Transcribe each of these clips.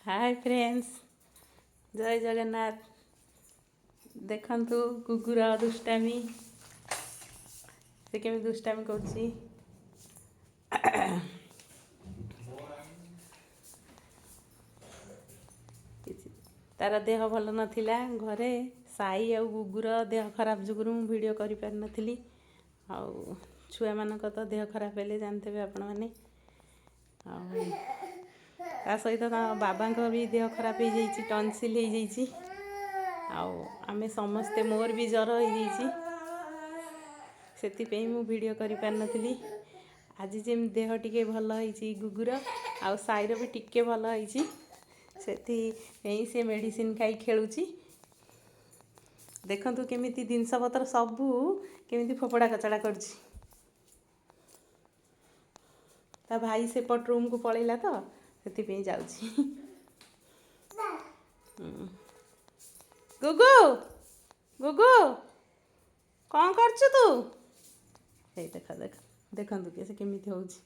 ହାଏ friends, ଜୟ ଜଗନ୍ନାଥ। ଦେଖନ୍ତୁ କୁକୁର ଦୁଷ୍ଟାମି, ସେ କେମିତି ଦୁଷ୍ଟାମି କରୁଛି। କିଛି ତାର ଦେହ ଭଲ ନଥିଲା। ଘରେ ସାଇ ଆଉ ଗୁଗୁର ଦେହ ଖରାପ ଯୋଗୁରୁ ମୁଁ ଭିଡ଼ିଓ କରିପାରିନଥିଲି। ଆଉ ଛୁଆମାନଙ୍କ ତ ଦେହ ଖରାପ ହେଲେ ଜାଣିଥିବେ ଆପଣମାନେ। ଆଉ ତା ସହିତ ତା ବାବାଙ୍କ ବି ଦେହ ଖରାପ ହେଇଯାଇଛି, ଟନସିଲ୍ ହେଇଯାଇଛି। ଆଉ ଆମେ ସମସ୍ତେ, ମୋର ବି ଜ୍ୱର ହେଇଯାଇଛି, ସେଥିପାଇଁ ମୁଁ ଭିଡ଼ିଓ କରିପାରିନଥିଲି। ଆଜି ଯେମିତି ଦେହ ଟିକେ ଭଲ ହେଇଛି ଗୁଗୁର ଆଉ ସାଇର ବି ଟିକେ ଭଲ ହେଇଛି, ସେଥିପାଇଁ ସେ ମେଡ଼ିସିନ ଖାଇ ଖେଳୁଛି। ଦେଖନ୍ତୁ କେମିତି ଜିନିଷପତ୍ର ସବୁ କେମିତି ଫୋପଡ଼ା କଚଡ଼ା କରୁଛି। ତା ଭାଇ ସେପଟ ରୁମ୍କୁ ପଳେଇଲା ତ ସେଥିପାଇଁ ଯାଉଛି। ଗୁଗୁ, ଗୁଗୁ, କ'ଣ କରୁଛୁ ତୁ? ଏଇ ଦେଖ ଦେଖ, ଦେଖନ୍ତୁ କି ସେ କେମିତି ହେଉଛି।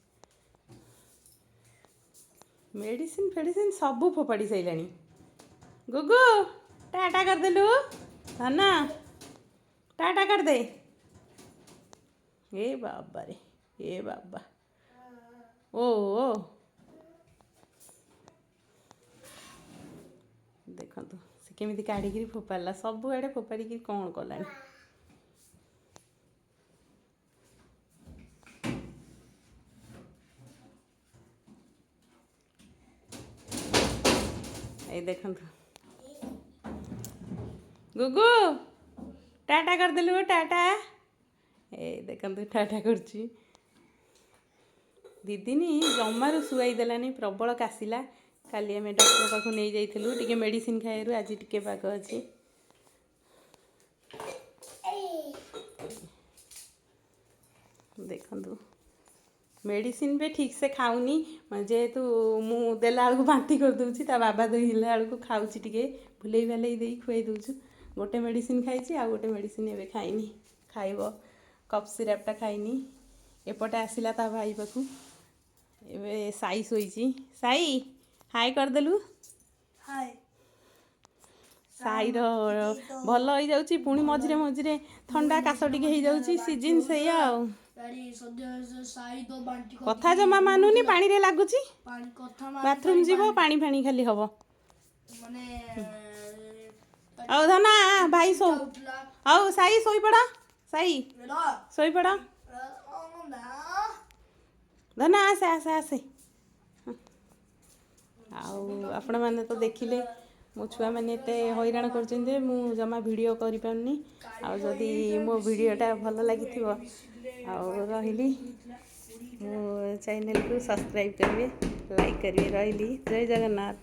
ମେଡ଼ିସିନ ଫେଡ଼ିସିନ ସବୁ ଫୋପାଡ଼ି ସାରିଲାଣି। ଗୁଗୁ, ଟାଟା କରିଦେଲୁ। ଧନ, ଟାଟା କରିଦେ। ଏ ବାବାରେ, ଏ ବାବା, ଓ ଓ। ଦେଖନ୍ତୁ ସେ କେମିତି କାଢ଼ିକିରି ଫୋପାଡ଼ିଲା, ସବୁଆଡ଼େ ଫୋପାଡ଼ିକିରି କ'ଣ କଲାଣି। ଏଇ ଦେଖନ୍ତୁ। ଗୁଗୁ, ଟାଟା କରିଦେଲୁ, ଟାଟା। ଏଇ ଦେଖନ୍ତୁ, ଟାଟା କରୁଛି। 2 ଦିନ ଜମାରୁ ଶୁଆଇ ଦେଲାନି, ପ୍ରବଳ କାଶିଲା। କାଲି ଆମେ ଡକ୍ଟର ପାଖକୁ ନେଇଯାଇଥିଲୁ। ଟିକେ ମେଡ଼ିସିନ ଖାଇବାରୁ ଆଜି ଟିକେ ପାଗ ଅଛି। ଦେଖନ୍ତୁ, ମେଡ଼ିସିନ ବି ଠିକ୍ ସେ ଖାଉନି, ଯେହେତୁ ମୁଁ ଦେଲା ବେଳକୁ ବାନ୍ତି କରିଦେଉଛି। ତା ବାବା ଦେଲା ବେଳକୁ ଖାଉଛି, ଟିକେ ଭୁଲେଇ ଭାଲେଇ ଦେଇ ଖୁଆଇ ଦେଉଛୁ। ଗୋଟେ ମେଡ଼ିସିନ ଖାଇଛି, ଆଉ ଗୋଟେ ମେଡ଼ିସିନ ଏବେ ଖାଇନି, ଖାଇବ। କଫ୍ ସିରାପଟା ଖାଇନି। ଏପଟେ ଆସିଲା ତା ଭାଇ ପାଖକୁ। ଏବେ ସାଇ ଶୋଇଛି। ସାଇ, ହାଇ କରିଦେଲୁ। ହାଏ। ସାଇର ଭଲ ହେଇଯାଉଛି, ପୁଣି ମଝିରେ ମଝିରେ ଥଣ୍ଡା କାଶ ଟିକେ ହେଇଯାଉଛି। ସିଜିନ୍ ସେଇଆ ଆଉ। ଗାଡ଼ି ସଦ୍ୟ ସାଇ ତ ବାନ୍ତି। କଥା ଜମା ମାନୁନି, ପାଣିରେ ଲାଗୁଛି। ପାଣି କଥା। ବାଥରୁମ୍ ଯିବ, ପାଣି ଫାଣି ଖାଲି ହବ। ମାନେ ଆଉ ଧନ ଆ, ଭାଇ ଶୋଉ। ଉଠିଲା। ହଉ ସାଇ, ଶୋଇପଡ଼। ସାଇ, ଶୋଇପଡ଼। ଧନ, ଆସେ ଆସେ ଆସେ। ଆଉ ଆପଣମାନେ ତ ଦେଖିଲେ, ମୋ ଛୁଆମାନେ ଏତେ ହଇରାଣ କରୁଛନ୍ତି ଯେ ମୁଁ ଜମା ଭିଡ଼ିଓ କରିପାରୁନି। ଆଉ ଯଦି ମୋ ଭିଡ଼ିଓଟା ଭଲ ଲାଗିଥିବ, ଆଉ ରହିଲି, ମୋ ଚ୍ୟାନେଲକୁ ସବସ୍କ୍ରାଇବ୍ କରିବେ, ଲାଇକ୍ କରିବେ। ରହିଲି, ଜୟ ଜଗନ୍ନାଥ।